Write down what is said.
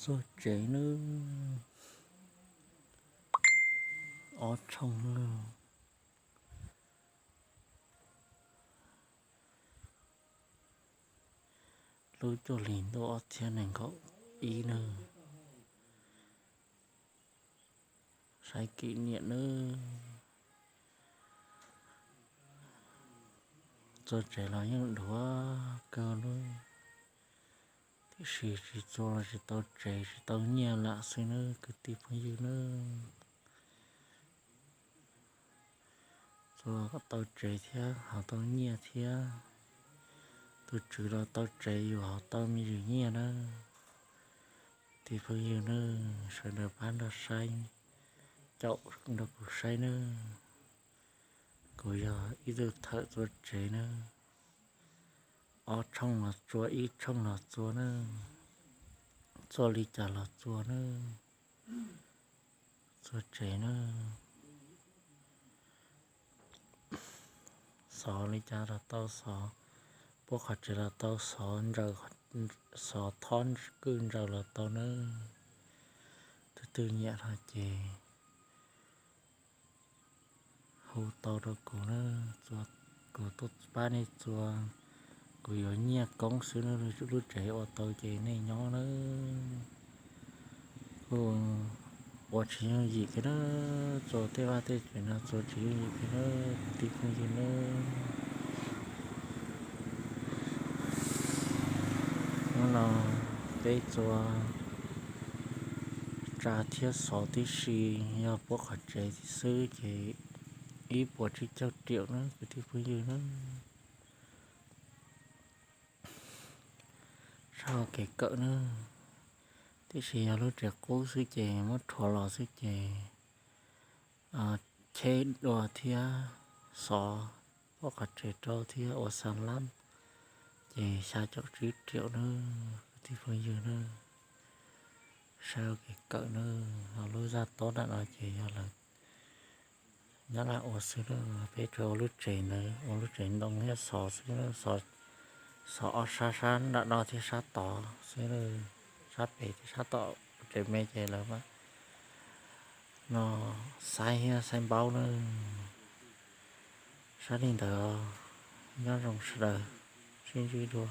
Txog tsev nawb, ob tshooj nawb, lub cuaj hlis ntuj ob txhiab nees nkaum ib nawb. Saib kim niam nawb. Txog tsev los yeej dhuav kawg nawb, tiam sis tsis txua los tsis tau tsev tsis tau nyiaj lam xwb nawb kwv tij phooj ywg nawb. Txua kom tau tsev thiab ho tau nyiaj thiab, tus tswv los tau tsev yus ho tau me ntsis nyiaj nawb. Kwv tij phooj ywg nawb, sawv daws pab nrog saib, caum nrog kuv saib nawb. Kuv yog ib tug thawm txua tsev nawb, ob tshooj los txua ib tshooj los txua nawb, txua li cas los txua nawb, txua tsev nawb. Xov li cas los tau xov, puab qhov tsev los tau xov, xov thob kwj ntsaws los tau nawb. Tus twg nyiam no ces hu tau rau kuv nawb, kuv tuaj pab nej txua, kuv yuav nyiaj koob xwb nawb, lub tsev ua tau ces nej nyob nawb. Kuj ua tsis yooj yim kiag nawb, txua tej vaj tej tsev no txua tsis yooj yim kiag nawb kwv tij phooj ywg nawb. Hnub no peb txua tsa thiab xov tib si, yog puab qhov tsev xwb ces ib puas tsib caug riam nawb kwv tij phooj ywg nawb. Sab hauv kev kawm nawb, tiam sis yog lub tsev qub xwb ces muab rhuav los xwb ces cheb dua thiab xov puab qhov tsev rau thiab ua xa lab ces xya caum tsib riam nawb kwv tij phooj ywg nawb. Sab hauv kev kawm nawb, ho lub zaj tob nram no ces yog lawv nyob nram ua xwb nawb, peb tsuas ua lub tsev ntawd ua lub tsev ntoo thiab xov xwb, xov ob sab, sab nram no thiab sab tod xwb, sab pem thiab sab tom tsev me ces lawv no xaib thiab xaib npaub nawb. Sab li ntawd, nyob zoo sawv daws, sib ntsib dua.